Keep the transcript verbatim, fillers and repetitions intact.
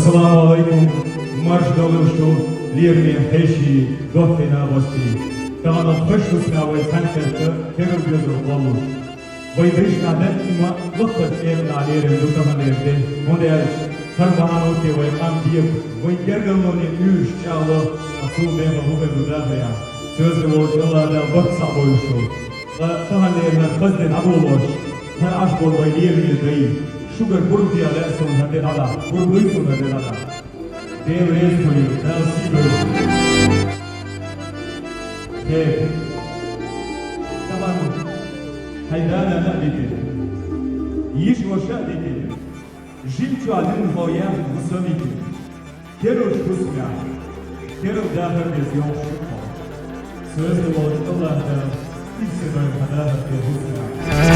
Салам алейкум, марш долуш шу лераме хьеший, дохкий набостий. Тахана хӀара хӀусамехь вай цхьаьна хетта, керла доьзал кхоллалуш. Вай дайшкахь даима лакхарчу экъанехь лерина ду таханлера де, хӀунда аьлча хӀара бахьана а те вай къам бекъа, вайн гергарлонийн уьйраш чӀагӀло, ткъа цул бехар хӀун хир ду дахарехь. Соьца волчу АллахӀ Дала барт схьа а бойла шу. Ткъа таханлера хӀара хаза де дӀадолош, хӀара Ӏаш болу вай лераме дай, шуьгара гурба дехьа лаьа суна хӀара де дӀадахьа, гурба луьй суна хӀара де дӀадахьа. Дела реза хуьлийла, Дала сий дойла. Хеба. Тахана хьайн да-нана а дитина, йиша-ваша а дитина, жимачохь дина хьо яхна хӀусам а йитина, керлачу хӀусамехь керла дахар деза йогӀуш ю хьо. Соьца волчу АллахӀ Дала иза ца дойла хьан дахар деза хӀусамехь.